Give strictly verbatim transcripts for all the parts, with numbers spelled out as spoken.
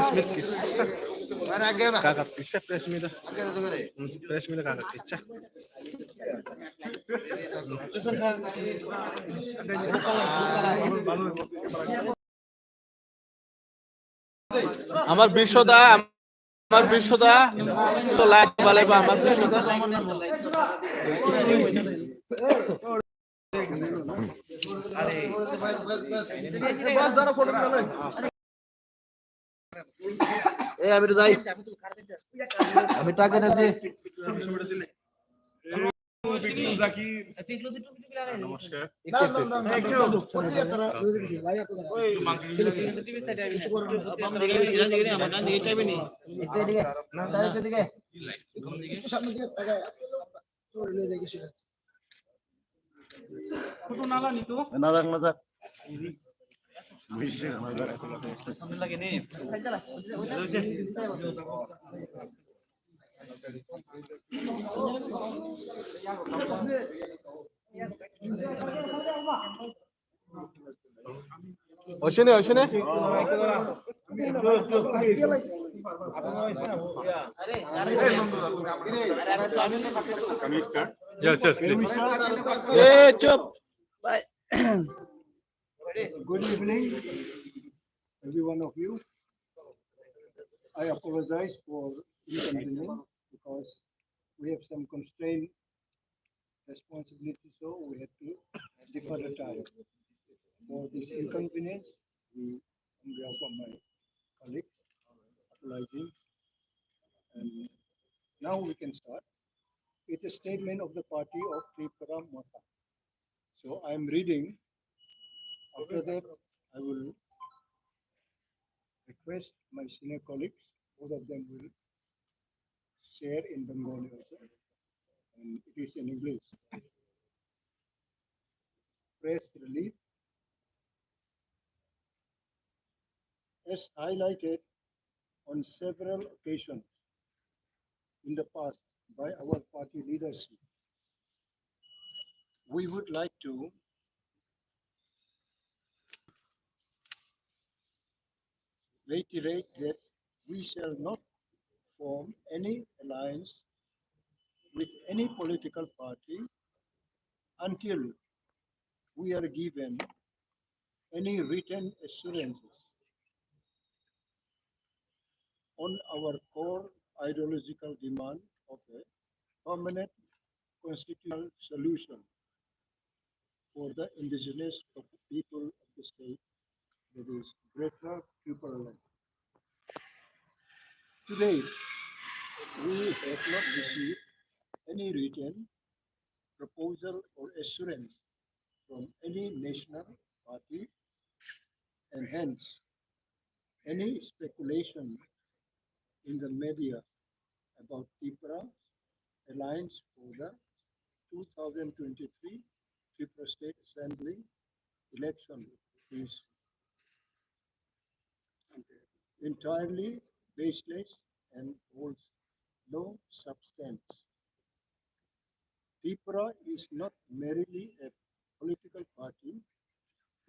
Press meet kisa. Kakat kisa press meet. Hmm, press meet kakat kisa. আমার বিশ্বদা, আমার বিশ্বদা, তো লাইভ বালে বা আমার বিশ্বদা। এ, আমি তো যাই। আমি টাকা দিয়েছি। নমস্কার। একটু এদিকে, তার একটু এদিকে। Oshine, oshine. Yes, yes, please. Eh, chup. Good evening, every one of you. I apologize for inconvenience because we have some constraint responsibility, so we had to defer the time. For this inconvenience, we, on behalf of my colleagues, apologizing. And now we can start. It is statement of the party of Tripura Motha. So I am reading. After that, I will request my senior colleagues, both of them will share in Bengali also. And it is in English. Press release. As highlighted on several occasions in the past by our party leadership, we would like to reiterate that we shall not form any alliance with any political party until we are given any written assurances on our core ideological demand of a permanent constitutional solution for the indigenous people of the state, that is Greater Tipraland. Today, we have not received any written proposal or assurance from any national party, and hence any speculation in the media about Tripura Alliance for the two thousand twenty-three Tripura State Assembly election is entirely baseless and holds no substance. Tripura is not merely a political party,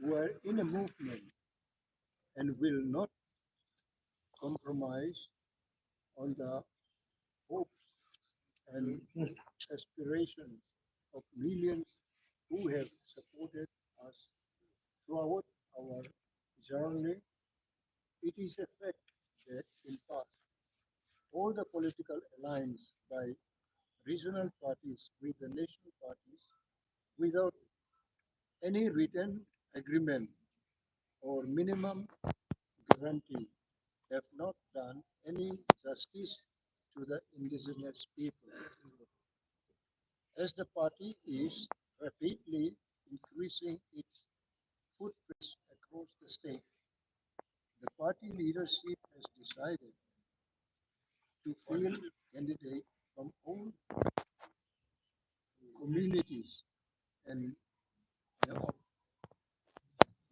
we are in a movement and will not compromise on the hopes and aspirations of millions who have supported us throughout our journey. It is a fact that in past, all the political alliance by regional parties with the national parties without any written agreement or minimum guarantee have not done any justice to the indigenous people. As the party is rapidly increasing its footprints across the state, the party leadership has decided to field candidates from all communities and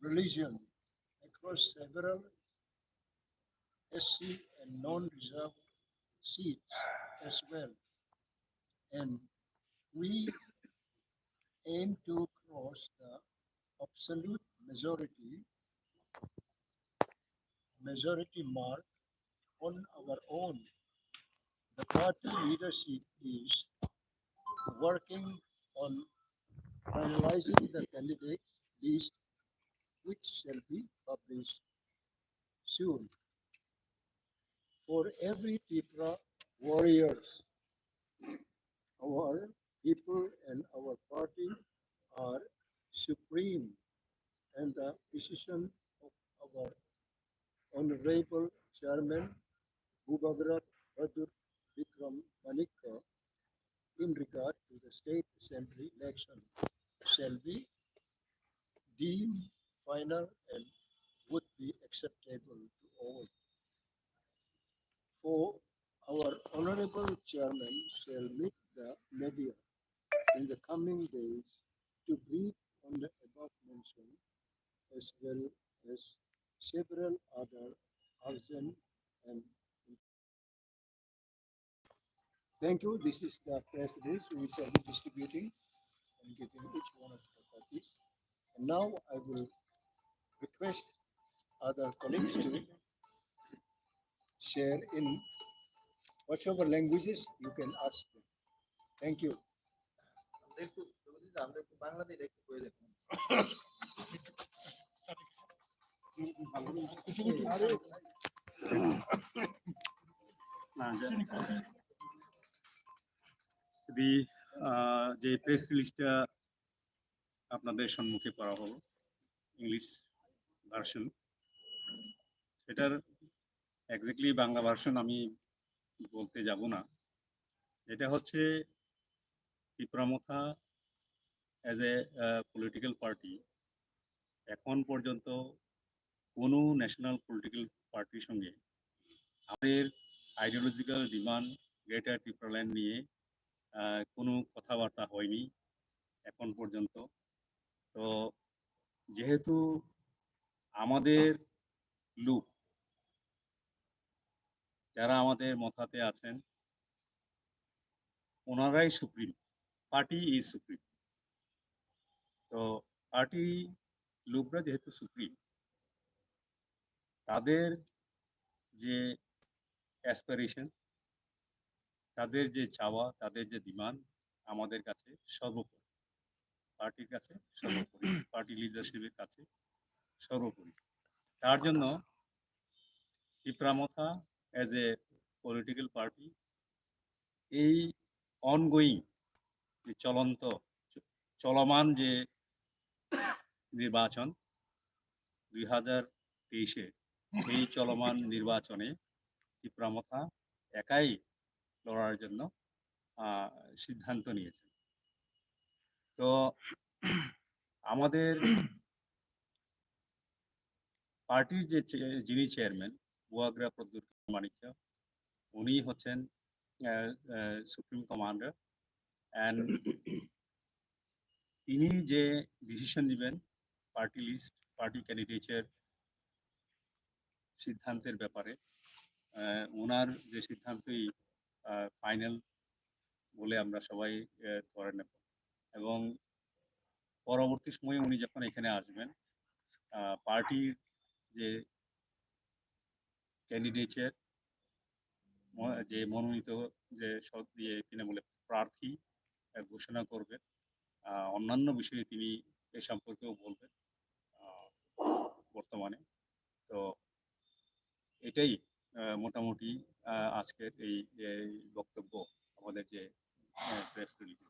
religion across several S C and non-reserved seats as well. And we aim to cross the absolute majority, majority mark on our own. The party leadership is working on finalizing the candidate list, which shall be published soon. For every Tipra warriors, our people and our party are supreme, and the decision of our Honorable Chairman Bubagra Pradyut Bikram Manikya in regard to the State Assembly election shall be deemed final and would be acceptable to all. For our Honorable Chairman shall meet the media in the coming days to brief on the above mentioned as well as several other urgent and Thank you. This is the press release we shall be distributing and giving each one of the parties. And now I will request other colleagues to share in whatever languages you can ask them. Thank you. দি আহ, যে প্রেস রিলিজটা আপনাদের সম্মুখে করা হলো English version, সেটার এক্স্যাক্টলি বাংলা ভার্সন আমি বলতে যাব না। এটা হচ্ছে তিপ্রা মথা অ্যাজ এ পলিটিক্যাল পার্টি এখন পর্যন্ত কোনো ন্যাশনাল পলিটিক্যাল পার্টির সঙ্গে আমাদের আইডিওলজিক্যাল ডিমান্ড গ্রেটার ত্রিপুরাল্যান্ড নিয়ে আহ, কোনো কথাবার্তা হয়নি এখন পর্যন্ত। তো যেহেতু আমাদের লোক যারা আমাদের মথাতে আছেন ওনারাই সুপ্রিম, পার্টি ইজ সুপ্রিম। তো পার্টি লোকরা যেহেতু সুপ্রিম, তাদের যে অ্যাসপিরেশন, তাদের যে চাওয়া, তাদের যে ডিমান্ড আমাদের কাছে সর্বোপরি, পার্টির কাছে সর্বোপরি, পার্টি লিডারশিপের কাছে সর্বোপরি। তার জন্য তিপ্রা মথা অ্যাজ এ পলিটিক্যাল পার্টি এই অনগোয়িং যে চলন্ত চলমান যে নির্বাচন দুই হাজার তেইশে, সেই চলমান নির্বাচনে তিপ্রা মথা একাই লড়ার জন্য আহ, সিদ্ধান্ত নিয়েছেন। তো আমাদের পার্টির যে চে- যিনি চেয়ারম্যান বুয়াগ্রা প্রদ্যুৎ মানিক্য, উনি হচ্ছেন সুপ্রিম কমান্ডার। অ্যান্ড তিনি যে ডিসিশন নেবেন পার্টি লিস্ট, পার্টি ক্যান্ডিডেটের সিদ্ধান্তের ব্যাপারে, আহ, ওনার যে সিদ্ধান্তই ফাইনাল বলে আমরা সবাই আহ, ধরে নেব। এবং পরবর্তী সময়ে উনি যখন এখানে আসবেন, আহ, পার্টির যে ক্যান্ডিডেটের ম- যে মনোনীত যে সব ইয়ে কিনা বলে প্রার্থী আহ, ঘোষণা করবেন। আহ, অন্যান্য বিষয়ে তিনি এ সম্পর্কেও বলবেন আহ, বর্তমানে। তো এটাই আহ, মোটামুটি আহ, আজকের এই এই বক্তব্য আমাদের যে প্রেস রিলিজ।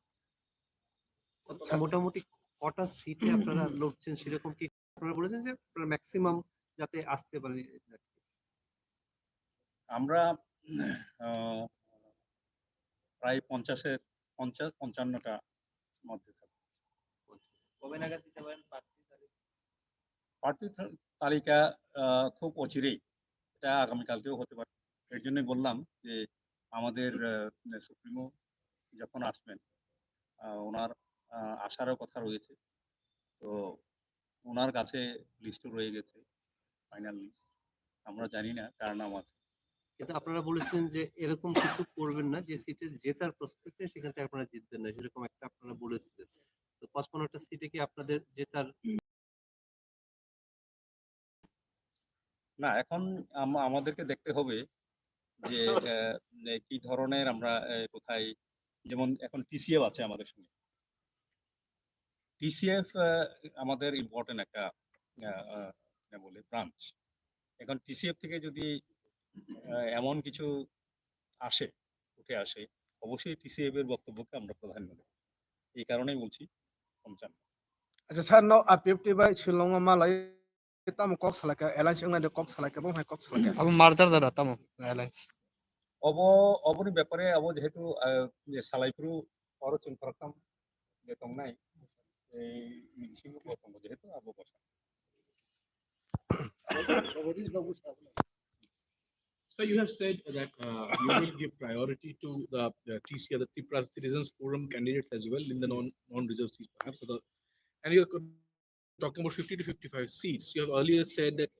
আচ্ছা, মোটামুটি কটা সিটে আপনারা লড়ছেন সেরকম কি আপনারা বলেছেন যে আপনারা ম্যাক্সিমাম যাতে আসতে পারে? আমরা আহ, প্রায় পঞ্চাশের পঞ্চাশ পঞ্চান্নটা মধ্যে থাকবে। কবে নাগাদ দিতে পারেন প্রার্থী তালিকা? প্রার্থী তা- তালিকা আহ, খুব অচিরেই, এটা আগামীকালকেও হতে পারে। এর জন্য বললাম যে আমাদের সুপ্রিমো যখন আসবেন আহ, ওনার আহ, আসারও কথা রয়েছে। তো ওনার কাছে লিস্টও রয়ে গেছে, ফাইনাল লিস্ট। আমরা জানি না কার নাম আছে। কিন্তু আপনারা বলেছেন যে এরকম কিছু করবেন না যে সিটে জেতার প্রসপেক্টে সেখান থেকে আপনারা জিতবেন না, সেরকম একটা আপনারা বলেছিলেন। তো পঁচপান্নটা সিটে কি আপনাদের জেতার না, এখন আম- আমাদেরকে দেখতে হবে যে আহ, এ, কি ধরনের আমরা আহ, কোথায়, যেমন এখন টিসিএফ আছে আমাদের সঙ্গে। টিসিএফ আমাদের ইম্পর্টেন্ট একটা আহ, আহ, মানে বলে ব্রাঞ্চ। এখন টিসিএফ থেকে যদি আহ, এমন কিছু আসে, উঠে আসে, অবশ্যই টিসিএফ এর বক্তব্যকে আমরা প্রাধান্য দেব। এই কারণেই বলছি পঞ্চান্ন। Acha sir, no, R P F T bai Shillong o malai tamo kok salai kha, alliance wngnai de kok salai kha, bo hai kok salai kha. Abo merger da da tamo alliance. Obo, oboni bepare abo jehetu, ah, je salai phuru oro chwng khoroktham je tongnai, ei bisingo bo tongo jehetu abo bwsa. So you have said that, uh, you will give priority to the, the T C, the Tripura Citizens Forum candidates as well in the non, non-reserved seats, perhaps. So the, and you're talking about fifty to fifty-five seats. You have earlier said that,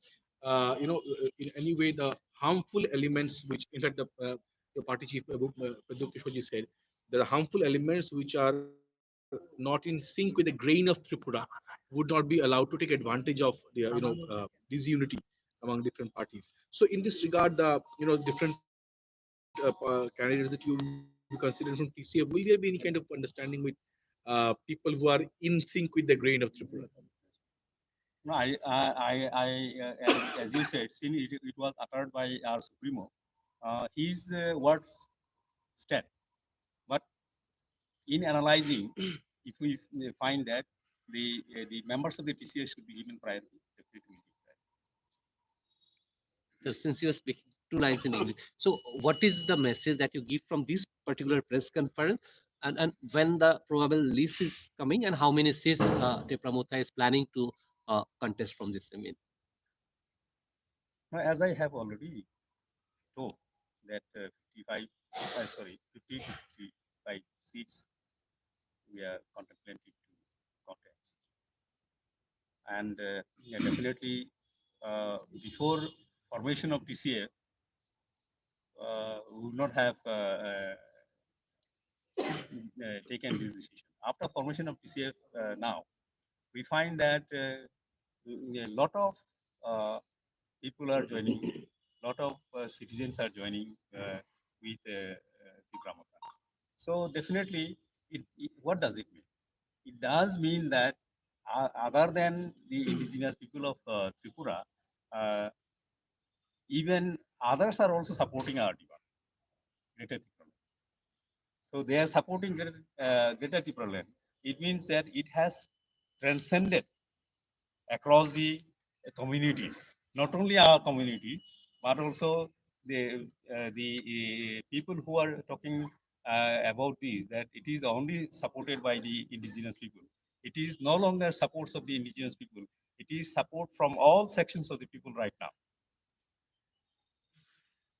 uh, you know, uh, in any way, the harmful elements which, in fact, the, uh, the party chief, uh, Pradyot Kishore ji said, there are harmful elements which are not in sync with the grain of Tripura would not be allowed to take advantage of the, you know, uh, disunity among different parties. So in this regard, the, you know, different, uh, uh, candidates that you be considering from T C F, will there be any kind of understanding with, uh, people who are in sync with the grain of Tripura? No, I, I, I, I, uh, as, as you said, since it, it was uttered by our Supremo, uh, his, uh, words stand. But in analyzing, if we, uh, find that the, uh, the members of the T C F should be given priority, definitely we give priority. Sir, since you are speaking two lines in English, so what is the message that you give from this particular press conference, and, and when the probable list is coming, and how many seats, uh, Tipra Motha is planning to, uh, contest from this? I mean, now, as I have already told that, uh, fifty-five, uh, sorry, fifty to fifty-five seats we are contemplating to contest. And, uh, yeah, definitely, uh, before formation of T C F, uh, we would not have, uh, uh, uh, taken this decision. After formation of T C F, uh, now, we find that, uh, a lot of, uh, people are joining, lot of, uh, citizens are joining, uh, with, uh, uh, Tipra Motha. So definitely, it, it, what does it mean? It does mean that, uh, other than the indigenous people of, uh, Tripura, uh, even others are also supporting our demand, Greater Tipraland. So they are supporting Greater, uh, Greater Tipraland. It means that it has transcended across the communities, not only our community, but also the, uh, the, uh, people who are talking, uh, about this, that it is only supported by the indigenous people. It is no longer supports of the indigenous people. It is support from all sections of the people right now.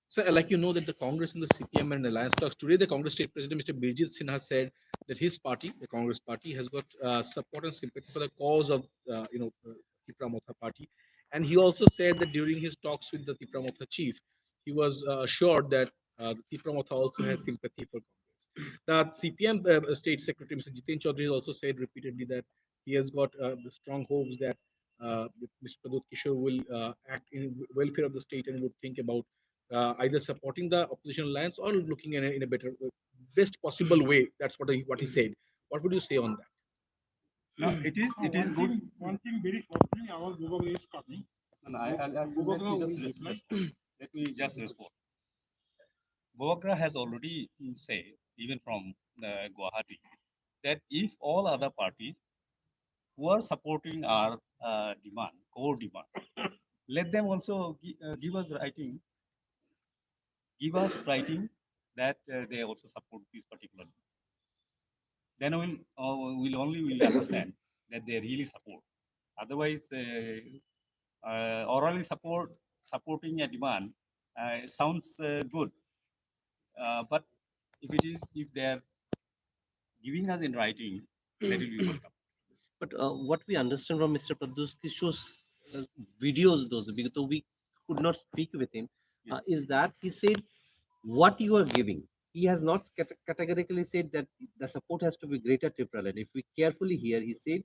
So, uh, like, you know that the Congress and the C P M are in alliance talks. Today, the Congress state president, Mister Bijit Sinha, said that his party, the Congress party, has got, uh, support and sympathy for the cause of, uh, you know, uh, Tipra Motha party. And he also said that during his talks with the Tipra Motha chief, he was, uh, assured that, uh, the Tipra Motha also has sympathy for Congress. The C P M, uh, state secretary, Mister Jiten Chaudhary, also said repeatedly that he has got, uh, the strong hopes that, uh, Mister Pradyot Kishore will, uh, act in welfare of the state and would think about, uh, either supporting the opposition alliance or looking in a, in a better, uh, best possible way. That's what he, what he said. What would you say on that? No, it is, it is one good. Thing, one thing very shortly, our Bubagra is coming. No, no, I, I'll, I'll, Bubagra let me just will reply. Let me just respond. Bubagra has already, mm, said, even from, uh, Guwahati, that if all other parties who are supporting our, uh, demand, core demand, let them also gi-, uh, give us writing, give us writing that, uh, they also support this particular. Then we'll, uh, we'll only will understand that they really support. Otherwise, uh, uh, orally support, supporting a demand, uh, sounds, uh, good. Uh, but if it is, if they are giving us in writing, that will be welcome. But, uh, what we understand from Mister Pradyot Kishore's, uh, videos, those, because we could not speak with him, yeah, uh, is that he said, "What you are giving." He has not cate-, categorically said that the support has to be Greater Tipraland. If we carefully hear, he said,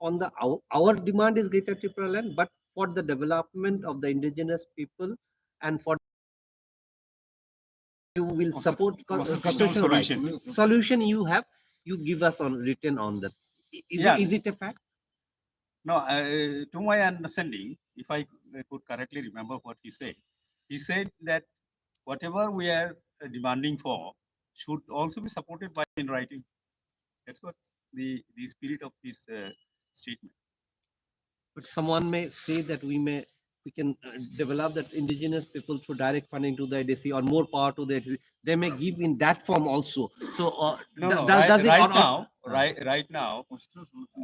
"On the, our, our demand is Greater Tipraland, but for the development of the indigenous people and for will support co- constitutional solution. Solution you have, you give us on written on that. I- Is, yeah. It, is it a fact? No, uh, to my understanding, if I could correctly remember what he said, he said that whatever we are uh, demanding for should also be supported by in writing. That's what the, the spirit of this uh, statement. But someone may say that we may we can uh, develop that indigenous people through direct funding to the A D C or more power to the A D C. They may give in that form also. So uh, no, no, does, right, does it right or, now, right, right now,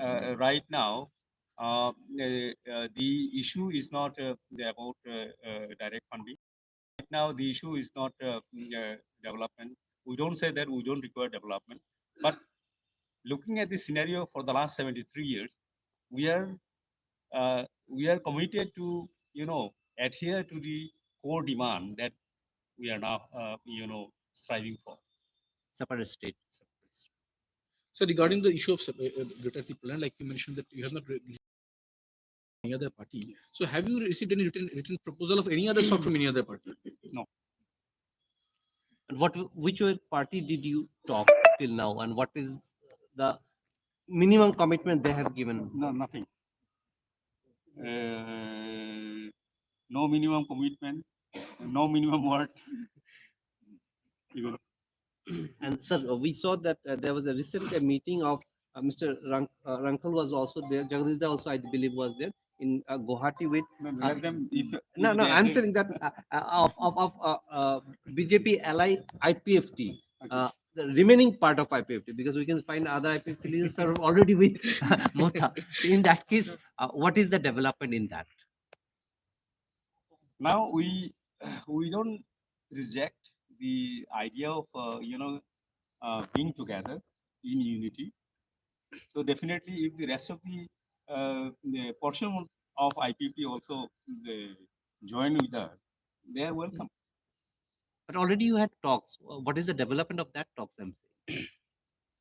uh, right now, uh, uh, uh, the issue is not uh, about uh, uh, direct funding. Right now, the issue is not uh, mm, uh, development. We don't say that we don't require development, but looking at the scenario for the last seventy-three years, we are uh, we are committed to you know adhere to the core demand that we are now uh, you know striving for. Separate state. So regarding the issue of sep- uh, uh, Greater Tipraland, like you mentioned that you have not re- any other party. So have you received any written written proposal of any other sort from any other party? No. And what which party did you talk till now, and what is the minimum commitment they have given? No, nothing. Uh, no minimum commitment, no minimum word. Even And sir, uh, we saw that uh, there was a recent uh, meeting of uh, Mister Rank, uh, Rankal was also there. Jagadish Da also, I believe, was there in uh, Guwahati with. No, no, uh, let them. If, no, if no, they I'm agree. Saying that uh, uh, of of, of uh, uh, B J P ally I P F T, okay. Uh, the remaining part of I P F T, because we can find other I P F T leaders are already with Motha. So in that case, uh, what is the development in that? Now we we don't reject the idea of uh, you know uh, being together in unity. So definitely, if the rest of the, uh, the portion of I P P also they join with us, they are welcome. But already you had talks. Uh, What is the development of that talks? I'm saying.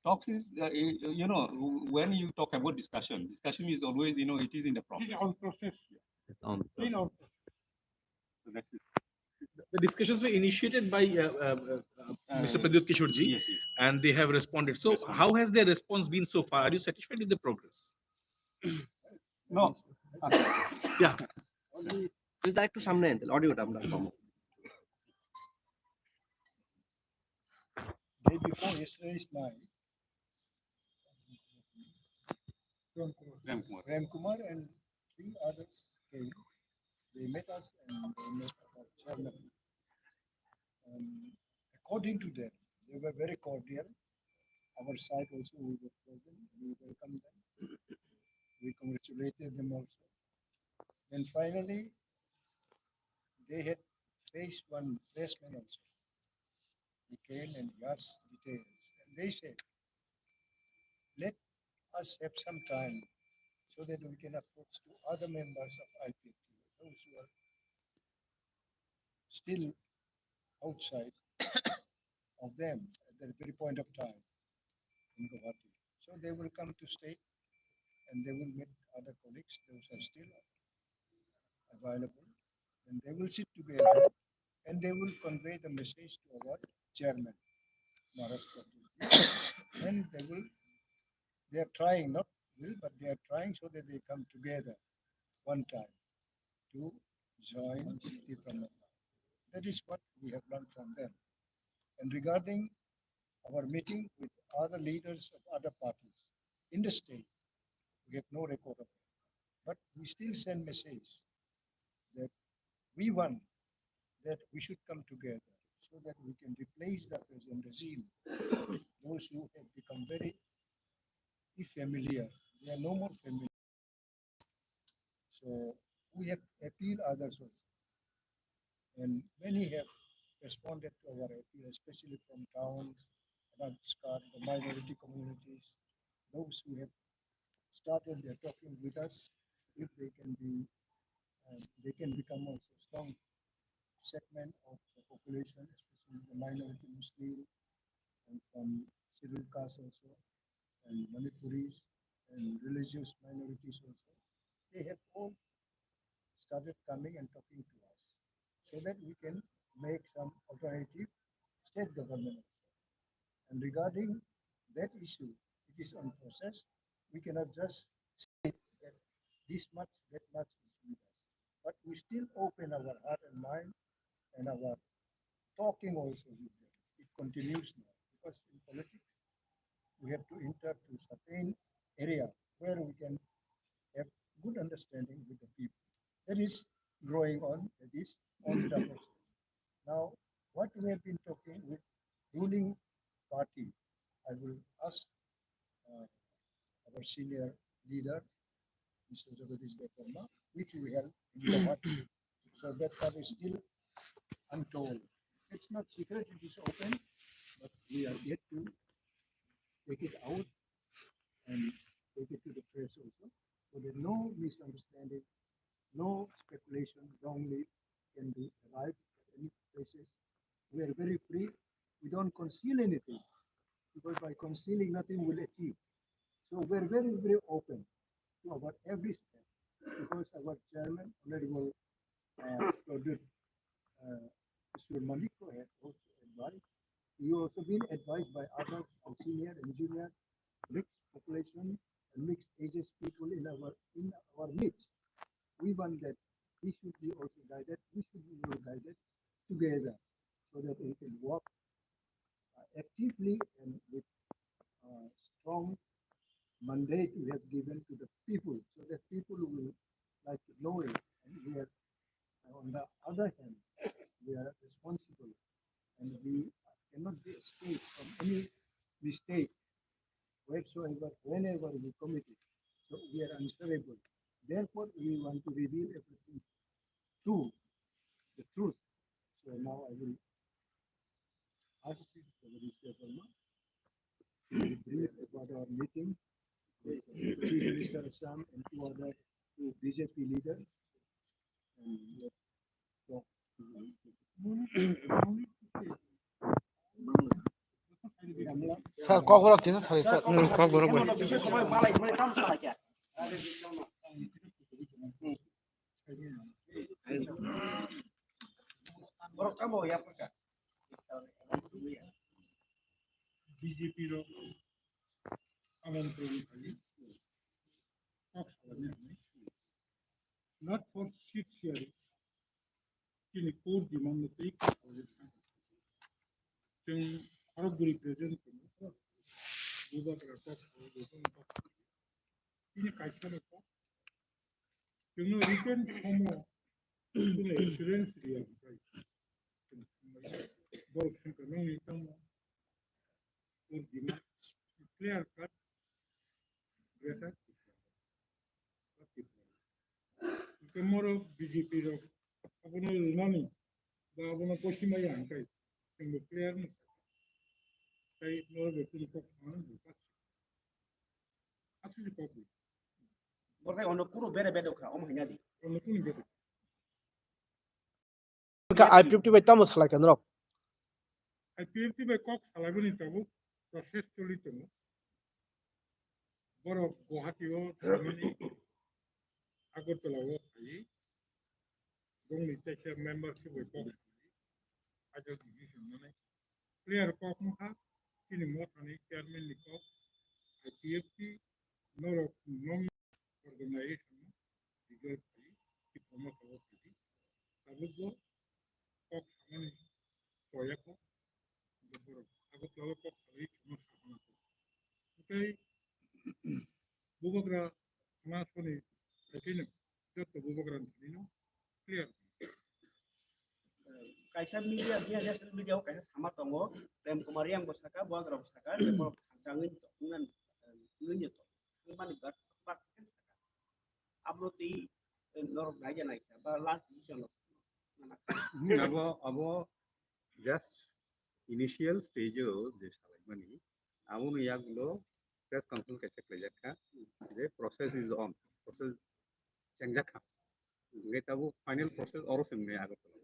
Talks is uh, you you know when you talk about discussion, discussion is always you know it is in the process. On process. It's on. Still on. So that's it. The discussions were initiated by uh, uh, uh, uh, Mister Uh, Pradyut Kishore ji, yes, yes. And they have responded. So, Responded. How has their response been so far? Are you satisfied with the progress? No. Yeah. Only Please direct to সামনে আনতে, audio টা আমরা কম। Day before yesterday's night, Prem Kumar. Prem Kumar. Prem Kumar and three others came. They met us and they met our chairman. And according to them, they were very cordial. Our side also, we were present. We welcomed them. We congratulated them also. And finally, they had faced one pressman also. He came and he asked details. And they said, let us have some time so that we can approach to other members of I P F T, those who are still outside of them at that very point of time in Guwahati. So they will come to state and they will meet other colleagues, those are still available, and they will sit together and they will convey the message to our chairman, Maharaj Pradyut. And they will, they are trying, not will, but they are trying so that they come together one time to join Tipraland. That is what we have learned from them. And regarding our meeting with other leaders of other parties in the state, we have no record of it. But we still send message that we want that we should come together so that we can replace the present regime, those who have become very familiar. They are no more familiar. So we have appealed others also. And many have responded to our appeal, especially from towns, outskirts, the minority communities, those who have started their talking with us, if they can be, um, they can become also strong segment of the population, especially the minority Muslim and from scheduled caste also, and Manipuris and religious minorities also. They have all started coming and talking to us so that we can make some alternative state Regarding that issue, it is on process. We cannot just say that this much, that much is with us. But we still open our heart and mind and our talking also with them. It continues now because in politics, we have to enter to certain area where we can have good understanding with the people. That is growing on, that is on the process. Now, what we have been talking with ruling party, I will ask uh, our senior leader, Mister Jagadish Debbarma, which we held in Guwahati. So that part is still untold. It's not secret, it is open, but we are yet to take it out and take it to the press also, so that no misunderstanding, no speculation wrongly can be arrived at any places. We are very free. We don't conceal anything, because by concealing, nothing will achieve. So we are very, very open to our every step, because our chairman, Honorable uh, Pradyot, uh, Mister Manikya had also advised. He also been advised by others, our senior and junior, mixed population and mixed ages people in our, in our midst. We want that we should be also guided, we should be well guided together, so that we can work uh, actively and with uh, strong mandate we have given to the people, so that people will like to know it. And we are, on the other hand, we are responsible and we cannot be escaped from any mistake whatsoever, whenever we commit it. So we are answerable. Therefore, we want to reveal everything true, the truth. So now I will ask Mister Debbarma to brief about our meeting with Chief Minister Assam and two other two B J P leaders. And let's talk. Sir, kokborok kisa sari, sir. Hmm, kokborok bai. Borok tamo ya pwrwngkha. B J P rok amon twi kali kok salani hwnwi. Not for seat sharing. Chini core demand no twi kok salani. Chwng khorok bwrwi present tongo. Bubagra kok salani, kok salani. Chini kaisa no kok. Chwngno written form o chwngno assurance riya hwnkhe. Borok swngkha nangni tamo core demand clear cut greater Tipra. Hwnkhe morok B J P rok abono rwnani ba abono kosimaya hwnkhe chwngbo clear no sakha. Tai norok bo chini kok samani bo kok aswk se kok. Borok tai ono kuro bere bedok kha, omo hanya di. Ono kuni bedok. Ka I P F T bai tamo salai kha norok? I P F T bai kok salaibani tabuk process choli tongo. Borok Guwahati o thangmani Agartala o phai. Bongni teisa membership bai kok salai. Ajo division mane. Clear kok wngkha, chini mothani chairman ni kok, I P F T, norok nong organization no result khai, si promote kabo khai, tabuk bo kok samani choya kok, borok Agartala kok salai chwngno sakna kok. Tei bubagra thana soni, tei joto bubagra thani no clear. Kaisa media, media, national media o kaisa sama tongo, Prem Kumar Reang bo saka, Bubagra bo saka, je borok thansa wngwi tong, wngmani, wngwi tong, wngmani gat, gat, saka. Abro tei, eh, norok naija naikha, ba last decision rok. Hmm, abo, abo just initial stage o je salaimani, aboni yagulo press conference kaisa khlaijak kha, je process is on, process chengjak kha. Hingke tabuk final process oro se wngmani Agartala.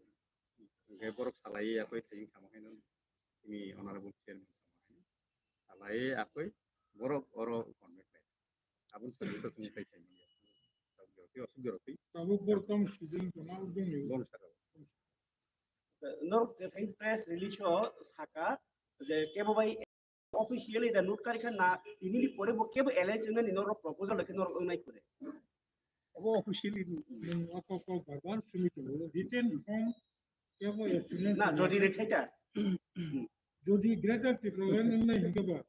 Hingke borok salai ya koi thayung sama haino, ini honorable chairman sama haino. Salai ya koi borok oro convey khlai. Aboni simi to tong tai sai manya. Tabuk joroti, osuk joroti. Tabuk borok tong sijin tongma ujung ni. Bong saka. Norok je press release o saka je kebo bai Officially da note kari kha na, ini ni pore bo kebo alliance wngna ni norok proposal khe norok wngnai kore. Abo officially nwng o kok kok bar bar sumi tongo. Written form kebo assurance Na, jodi rwya. Rwkhaita. Jodi Greater Tipraland wngnai hinkhe ba,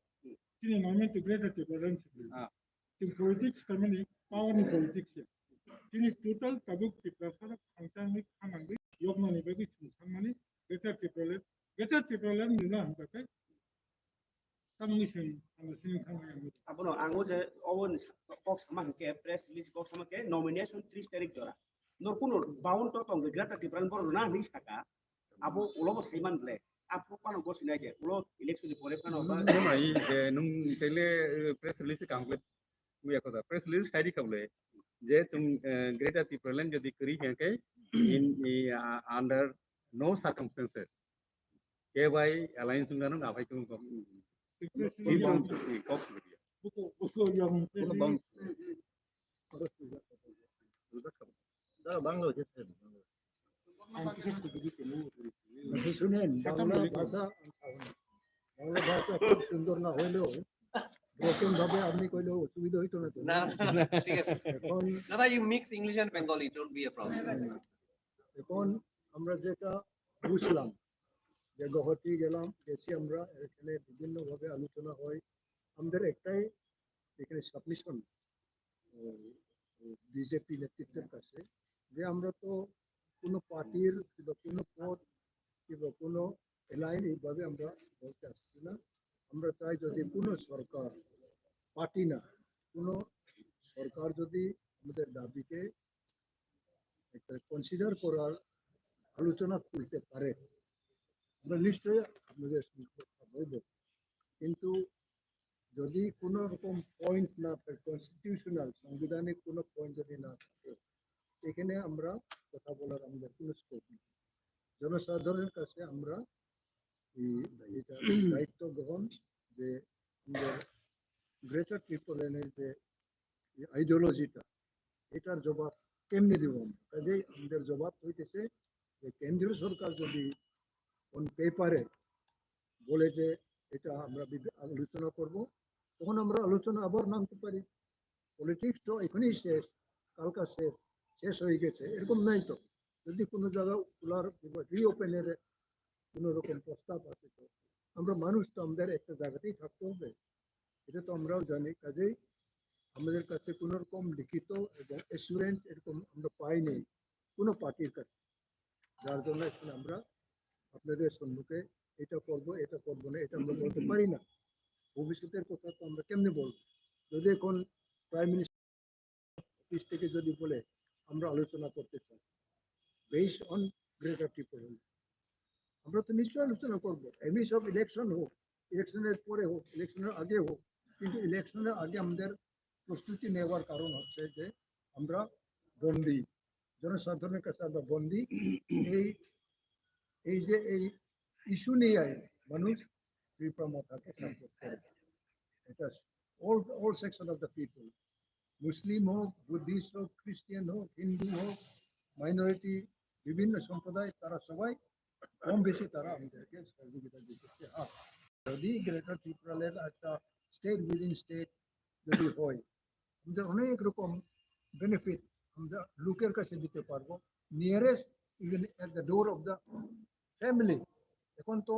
chini monument to Greater Tipraland simi. Ah. Chini politics tamani power ni politics ya. Chini total tabuk Tiprasa rok khangchangni khanangwi yoknani bagwi chwng sanmani Greater Tipraland, Greater Tipraland nuna hinkhe Tamoni seng, ano sini thangmani ang. Abono ang o je obo ni sa-, kok sama hwnkhe press release kok sama khe nomination tris tarik jora. Nor kuno bound to tong Greater Tipraland borok rwna hinwi saka. Abo ulo bo saiman ble. Apo pano go sinai je. Ulo election ni pore phano ba. Nung nai je nung tele, eh, press release kang ble. Uya kota press release khai di kable. Je chung, eh, Greater Tipraland jodi kri hwnkhe in, i, ah, under no circumstances. Kebai alliance wngkha nung aphai tong kok. Request Ini bang, ini kok sendiri. Buku, buku yang Buku bang. Dara bangla hojse. Ang kisa kudu di temu. Masih sunen, Bangla bhasha, Bangla bhasha khub sundor na hoileho, broken bhabe apni koileho osubidha hoito na to. না, না, না, ঠিক আছে। এখন দাদা, you mix English and Bengali, it won't be a problem. এখন আমরা যেটা বুঝলাম যে গুয়াহাটি গেলাম, গেছি আমরা, এখানে বিভিন্নভাবে আলোচনা হয়। আমাদের একটাই এখানে সাবমিশন বিজেপি নেতৃত্বের কাছে যে আমরা তো কোনো পার্টির কিংবা কোনো পদ কিংবা কোনো লাইন এইভাবে আমরা বলতে আসছি না। আমরা চাই যদি কোনো সরকার, পার্টি না, কোনো সরকার যদি আমাদের দাবিকে একটা কনসিডার করার আলোচনা তুলতে পারে, আমরা নিশ্চয়ই আপনাদের সঙ্গে কথা বলবো। কিন্তু যদি কোনো রকম পয়েন্ট না থাকে, কনস্টিটিউশনাল, সাংবিধানিক কোনো পয়েন্ট যদি না থাকে, এখানে আমরা কথা বলার আমাদের কোনো স্কোপ নেই। জনসাধারণের কাছে আমরা এই, এটা দায়িত্ব গ্রহণ যে আমাদের গ্রেটার ত্রিপুরাল্যান্ডের যে এই আইডিওলজিটা, এটার জবাব কেমনে দিব আমরা? কাজেই আমাদের জবাব হইতেছে যে কেন্দ্রীয় সরকার যদি অন পেপারে বলে যে এটা আমরা বিবে-, আলোচনা করব, তখন আমরা আলোচনা আবার নামতে পারি। পলিটিক্স তো এখনই শেষ, কালকা শেষ, শেষ হয়ে গেছে, এরকম নাই তো। যদি কোনো জায়গা খোলার রিওপেনের কোনো রকম প্রস্তাব আছে তো, আমরা মানুষ তো আমাদের একটা জায়গাতেই থাকতে হবে, এটা তো আমরাও জানি। কাজেই আমাদের কাছে কোনো রকম লিখিত এবং অ্যাসুরেন্স এরকম আমরা পাইনি কোনো পার্টির কাছে, যার জন্য এখন আমরা আপনাদের সম্মুখে এটা করব, এটা করব না, এটা আমরা বলতে পারি না। ভবিষ্যতের কথা তো আমরা কেমনে বলবো? যদি এখন প্রাইম মিনিস্টার অফিস থেকে যদি বলে আমরা আলোচনা করতে চাই বেসড অন গ্রেটার ত্রিপুরা, আমরা তো নিশ্চয়ই আলোচনা করব। এমনি সব ইলেকশন হোক, ইলেকশনের পরে হোক, ইলেকশনের আগে হোক, কিন্তু ইলেকশনের আগে আমাদের প্রস্তুতি নেওয়ার কারণ হচ্ছে যে আমরা বন্দি, জনসাধারণের কাছে আমরা বন্দি। এই, এই যে এই ইস্যু নিয়ে মানুষ ত্রিপুরা মথাকে সাপোর্ট করে। এটা all, all section of the people, মুসলিম হোক, বুদ্ধিস্ট হোক, খ্রিস্টিয়ান হোক, হিন্দু হোক, মাইনরিটি, বিভিন্ন সম্প্রদায়, তারা সবাই কম বেশি তারা আমাদেরকে সহযোগিতা দিতেছে। হ্যাঁ, যদি গ্রেটার ত্রিপুরাল্যান্ড একটা স্টেট উইদিন স্টেট যদি হয়, আমাদের অনেক রকম বেনিফিট আমরা লোকের কাছে দিতে পারবো। Nearest, even at the door of the family, এখন তো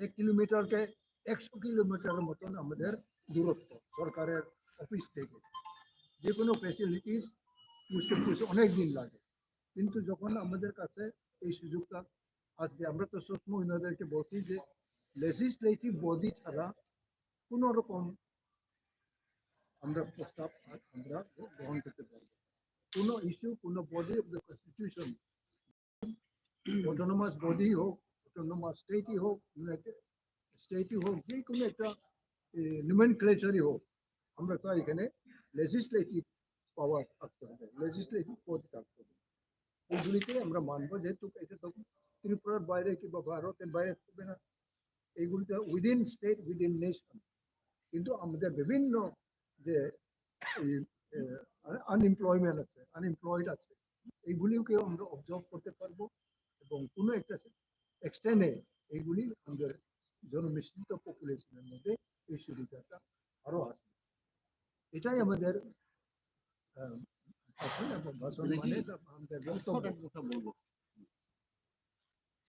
এক কিলোমিটারকে একশো কিলোমিটারের মতন আমাদের দূরত্ব সরকারের অফিস থেকে। যে কোনো ফ্যাসিলিটিস মুশকিল কিছু অনেক দিন লাগে, কিন্তু যখন আমাদের কাছে এই সুযোগটা আসবে, আমরা তো সবসময় ওনাদেরকে বলছি যে লেজিসলেটিভ বডি ছাড়া কোনো রকম আমরা প্রস্তাব আমরা গ্রহণ করতে পারবো। কোনো ইস্যু, কোনো body of the constitution, autonomous body হোক, অটোনোমাস স্টেটই হোক, ইউনাইটেড স্টেটই হোক, যে কোনো একটা নোমেনক্লেচারই হোক, আমরা তো এখানে লেজিসলেটিভ পাওয়ার থাকতে হবে, লেজিসলেটিভ পদ থাকতে হবে। এইগুলিকে আমরা মানবো, যেহেতু এটা তো ত্রিপুরার বাইরে কিংবা ভারতের বাইরে থাকবে না, এইগুলি তো উইদিন স্টেট, উইদিন নেশন। কিন্তু আমাদের বিভিন্ন যে আনএমপ্লয়মেন্ট আছে, আনএমপ্লয়েড আছে, এইগুলিকেও আমরা অবজার্ভ করতে পারবো এবং কোনো একটা এক্সটেন্ডে এইগুলি আমাদের জনমিশ্রিত পপুলেশনের মধ্যে এই সুবিধাটা আরো আসবে। এটাই আমাদের, আহ, ভাষণ মানে আমাদের বক্তব্য।